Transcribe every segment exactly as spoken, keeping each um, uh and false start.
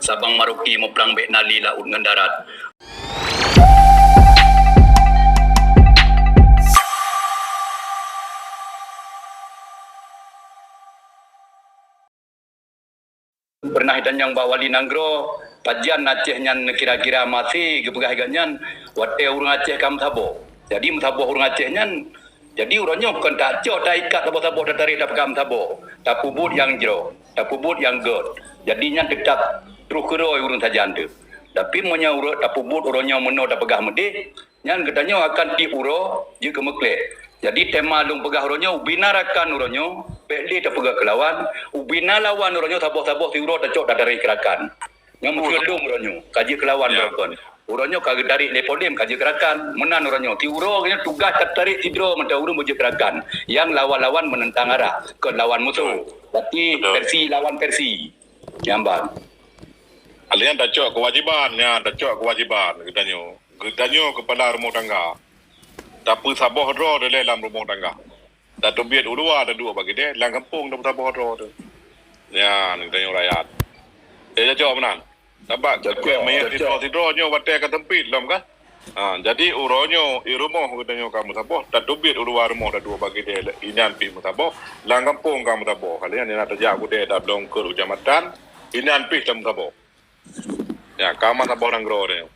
Sabang Maroke muprang bék na lé laôt ngon darat. Pernah itanyong bak wali nanggroe, pajan Aceh nyan kira-kira maté geupeugah gobnyan watée ureuëng Aceh ka meusaboh. Jadi meusaboh ureuëng Aceh nyan, jadi uroe nyoe kon tacok taikat saboh-saboh tatarek tapeugah meusaboh, tapeubuet nyang jroh, tapeubuet nyang gét. Jadi nyan teutap troh keudroe ureuëng sajan teuh. Tapi meunyoe ureuëng tapeubuet uroe nyoe meunoe tapeugah meudeh, nyan geutanyoe akan tieb uroe jeuet keu meukleh. Jadi tema lôn peugah uroe nyoe, ubina rakan uroe nyoe, bék lé tapeugah keu lawan, ubina lawan uroe nyoe saboh-saboh siuroe tacok tatarek keu rakan. Nyoe meukeudong uroe nyoe, ka jeuet keu lawan barokon. Uroe nyoe ka geutarek lé Polém ka jeuet keu rakan. Meunan uroe nyoe, siuroe nyoe tugaih tatarek sidroe mantong ureuëng beujeuet keu rakan. Nyang lawan-lawan meunentang arah, kon lawan musoh. Berarti versi lawan versi. Nyang ban. Hal nyan tacok keuwajéban, nyan tacok keuwajéban geutanyoe. Geutanyoe keupala rumoh tangga. Tapeusaboh droe dilée lam rumoh tangga. Tateubiet u luwa taduek bak keudée, lam gampông tapeusaboh droe teuh. Nyan geutanyoe rakyat. Eh, cocok meunan. Sabab manyang sidroe-sidroe nyoe watée ka seumpit lom kan. Ha, jadi uroe nyoe i rumoh geutanyoe ka meusaboh, tateubiet u luwa rumoh taduek bak keudée, inan pih meusaboh, lam gampông ka meusaboh. Kali nyan na tajak keudée tablong keu keucamatan, inan pih tameusaboh. Ya, ka meusaboh nanggroe nyoe.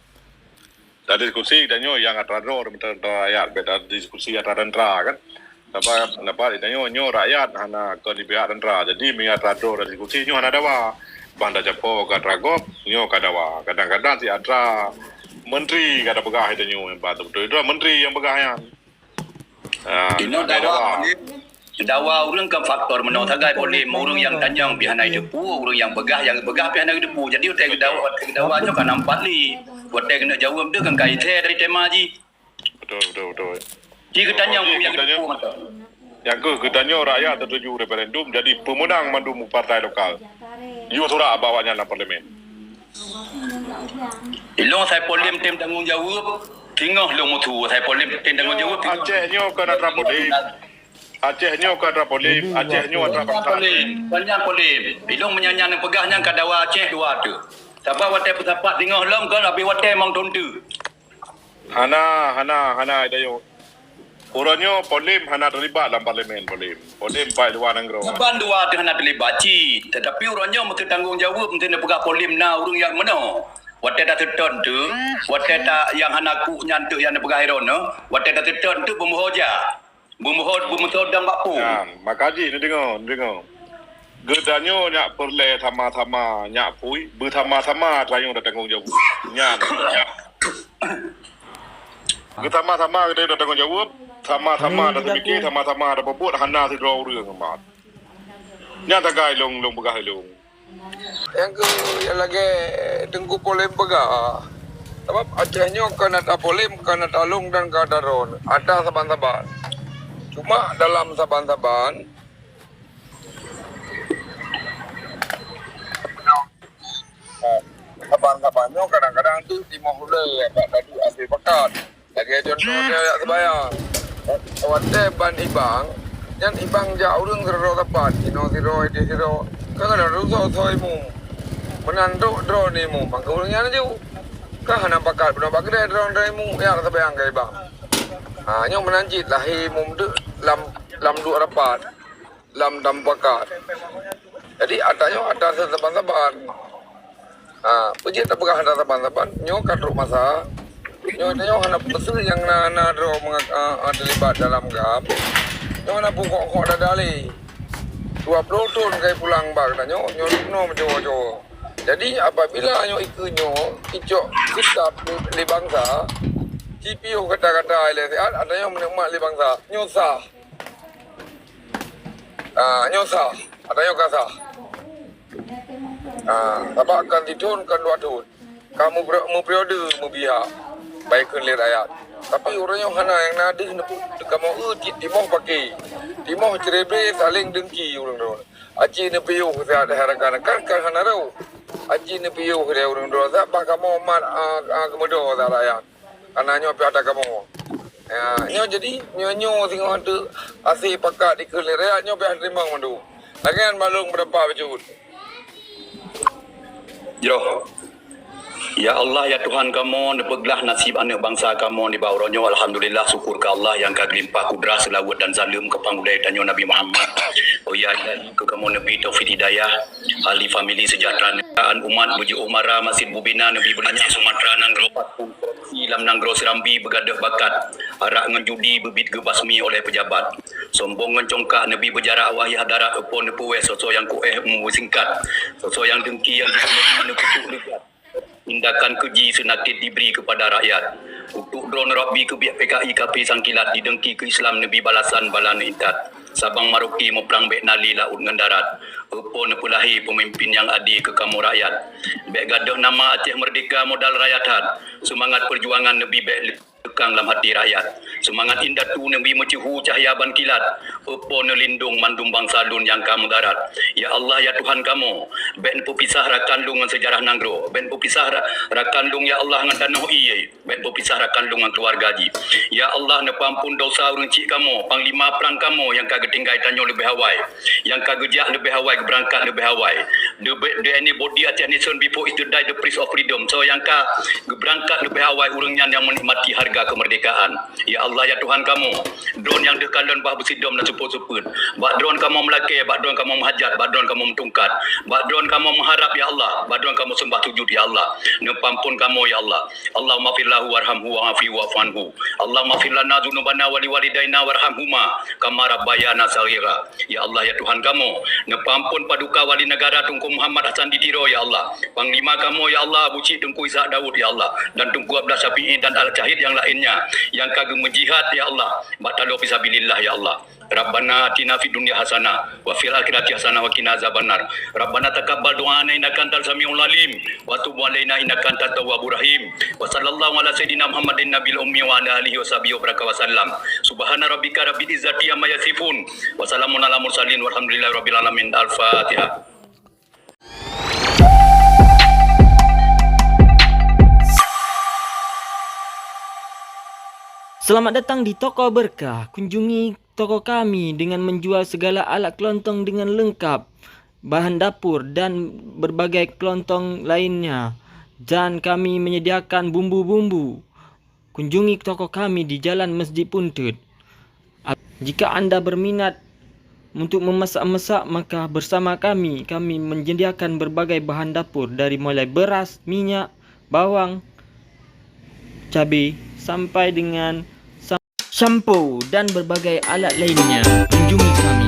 Tadiskusi tanyoe nyang atra droe teuntang rakyat, bék tadiskusi atra teuntara kan. Napa, napa tanyoe nyoe rakyat hana kon di pihak teuntara. Jadi meunyoe atra droe tadiskusi nyoe hana dawa. Ban tacapo ka atra gob, nyoe ka dawa. Kadang-kadang si atra menteri ka tapeugah tanyoe, bah beutôi-beutôi menteri nyang peugah nyan. Ah, inoe dawa, dawa. Dawa ureuëng kan faktor meunoe sagai Polém, ureuëng nyang tanyong pih hana jiteupeue, ureuëng nyang peugah, nyang peugah pih hana jiteupeue. Jadi watée geudawa, watée geudawa nyoe ka nampak lé. Watée keuneuk jaweueb tu kan ka ithée dari tema jih. Betul, betul, betul. Ji geutanyong peue nyang jiteupeue mantong. Nyang keuh geutanyoe rakyat tatuju referendum jadi pemenang mandum partai lokal. Yue surat bak awaknyan lam parlemen. Ilong sai Polém tem tanggong jaweueb, singoh lôn mutu sai Polém tem tanggong jaweueb. Aceh nyoe kon atra Polém. Aceh nyoe kon atra Polém, Aceh nyoe atra bangsa. Polém, banyak Polém. Ilong meunyan nyang peugah nyan ka dawa Aceh dua tu. Sabab watée peusapat singoh lom kon habéh watée mong thon tu. Hana, hana, hana, Dayo. Uroe nyoe Polém hana terlibat lam parlemen Polém. Polém pai luwa nanggroe. Saban dua teuh hana terlibat cit. Tetapi uroe nyoe meuteutanggung jaweueb meuteuna peugah Polém na ureuëng nyang meunoe. Watée taseutôt tu, watée ta nyang hana kuk nyan teuh nyang neupeugah Heron nyoe, watée taseutôt tu beumeuhoja. Beumeuhot, beumeusoe dang bak po. Nah, maka jih neudeungoe, neudeungoe. Geutanyoe nyak peureulée sama-sama nyak pui, beusama-sama tanyoe tatanggong jaweueb. Nyan. Beusama-sama geutanyoe tatanggong jaweueb, sama-sama taseumike, sama-sama tapeubuet hana sidroe ureuëng mat. Nyan sagai lôn, lôn peugah lôn. Nyang keu nyang lagée Teungku Polém peugah, sabab Aceh nyoe kon atra Polém, kon atra lôn dan kon atra droeneuh, atra saban-saban. Cuma dalam saban-saban, saban-saban nyoe kadang-kadang tu timoh ulée bak tadu asai pakat. Lagée contoh, watée jak seubayang, watée ban ibang, nyan ibang jak ureuëng sidroe sapat, inoe sidroe, ideh sidroe, ka kadang rusoe-soe imeum. Meunan trok droeneuh imeum, maka ureuëng nyan laju. Ka hana pakat bunoe bak keudée droeneuh imeum, jak seubayang keu ibang. Ha, nyoe meunan cit lahé imeum deuek lam, lam duek rapat. Lam tameupakat. Jadi, atra nyoe atra saban-saban. Ha, peue jeuet tapeugah atra saban-saban, nyoe ka trok masa. Nyoe, nyoe hana peue nyang na, na droe meunga-, a, a, teulibat dalam GAM. Nyoe hana peue khok-khok dada lé. Dua ploh thon kai pulang bak geutanyoe, nyoe, nyoe meujoe-joe. Jadi, apabila nyoe ikeue nyoe, icok kitab lé, lé bansa, jipiôh kata-kata ilée siat, atra nyoe meuneumat lé bansa. Nyoe sah. Ah, nyoe sah. Atra nyoe ka sah. Ah, sabab kan sithon, kan dua thon. Ka meuperi-, meuperiode meubri hak bak ikheun lé rakyat. Tapi uroe nyoe hana nyang na deuh neupeu-, kamoe eu ti-, timoh paké. Timoh ceureubré saléng deungki ureuëng droe. Aci neupiôh siat hai rakan-rakan kan hana rôh. Aci neupiôh lé ureuëng droe sabab kamoe mat, ah, ah, keumeudoe siat rakyat. Kana nyoe pih atra kamoe. Ya, nyoe jadi, nyoe, nyoe singoh teuk asai pakat dikeue lé rakyat nyoe pih teurimong mandum. Lagée nyan bak lôn peudampa bacut. Jroh. Ya Allah, ya Tuhan kamoe, neupeuglah naseb aneuk bansa kamoe nibak uroe nyoe. Alhamdulillah, syukur keu Allah nyang ka geulimpah kudrah, seulaweuet dan saleuem keu panggulée tanyoe Nabi Muhammad. Oh ya Ilahi, keu kamoe neubri taufik hidayah, ahli famili seujahtera, neukaan umat, beujiôh mara, masjid bubina, neubri beulinyak Sumatera nanggroe, lam nanggroe Serambi beugadôh bakat, arak ngon judi beubiet geubasmi oleh peujabat. Sombong ngon congkak neubri beujarak wahai hadarat, eupon neupuwéh soe-soe nyang kuéh umu beusingkat, soe-soe nyang deungki nyang jeuet neubri neukutuk leugat. Tindakan keuji seunakét dibri keupada rakyat. Kutuk droen Rabbi keubiet P K I kaphé sangkilat, dideungki keu Islam neubri balasan bala neuintat. Sabang Maroke muprang bék na lé laôt ngon darat. Eupon neupeulahé peumimpin nyang adé keu kamoe rakyat. Bék gadôh nama Aceh Meurdéhka modal raya that. Seumangat peujuangan neubri bék leukang lam hati rakyat. Seumangat indatu neubri meuceuhu cahya ban kilat. Eupon neulindong mandum bansa lôn nyang ka meugarat. Ya Allah, ya Tuhan kamoe, bék neupeupisah rakan lôn ngon seujarah nanggroe. Bék neupeupisah ra-, rakan lôn, ya Allah, ngon tanoh ié. Bék neupeupisah rakan lôn ngon keuluwarga jih. Ya Allah, neupeuampon desya ureuëng chik kamoe, panglima prang kamoe nyang ka geutinggai tanyoe leubeh awai, nyang ka geujak leubeh awai, geubeurangkat leubeh awai. The, the anybody Aceh nation before is the die, the price of freedom. Soe nyang ka geubeurangkat leubeh awai, ureuëng nyan nyang meunikmati hareuga keumeurdekaan. Ya Allah, ya Tuhan kamoe, droen nyang deuh kalon bah beusidom na seupôt-seupôt. Bak droen kamoe meulakée, bak droen kamoe meuhajat, bak droen kamoe meutungkat, bak droen kamoe meuharab, ya Allah, bak droen kamoe seumbah sujud, ya Allah. Neupeuampon kamoe, ya Allah. Allahumma fir lahu warhamhu wa'afihi wa'fu anhu. Allahumma fir lana dzunubana wa liwalidaina warhamhuma kama rabbayana shaghira. Ya Allah, ya Tuhan kamoe, neupeuampon paduka wali neugara Teungku Muhammad Hasan di Tiro, ya Allah. Panglima kamoe, ya Allah, Abu Chik Teungku Ishak Daud, ya Allah, dan Teungku Abdullah Syafi'i dan al-syahid nyang lainnya nyang ka geumeujihad, ya Allah, bak taloe fisabilillah, ya Allah. Rabbana atina fid dunya hasanah wa fil akhirati hasanah wa qina azabannar. Rabbana taqabbal du'ana innaka antas samiul alim wa tub alaina innaka antat tawwabur rahim. Wa sallallahu ala sayyidina Muhammadin nabil ummi wa ala alihi wa sahbihi wa baraka wa sallam. Subhana rabbika rabbil izzati amma yasifun. Wa salamun ala mursalin walhamdulillahi rabbil alamin. Al-Fatihah. Selamat datang di Toko Berkah. Kunjungi toko kami dengan menjual segala alat kelontong dengan lengkap, bahan dapur dan berbagai kelontong lainnya. Dan kami menyediakan bumbu-bumbu. Kunjungi toko kami di Jalan Masjid Puntet. Jika anda berminat untuk memasak-masak, maka bersama kami, kami menyediakan berbagai bahan dapur dari mulai beras, minyak, bawang, cabai, sampai dengan sam-, shampoo dan berbagai alat lainnya. Kunjungi kami.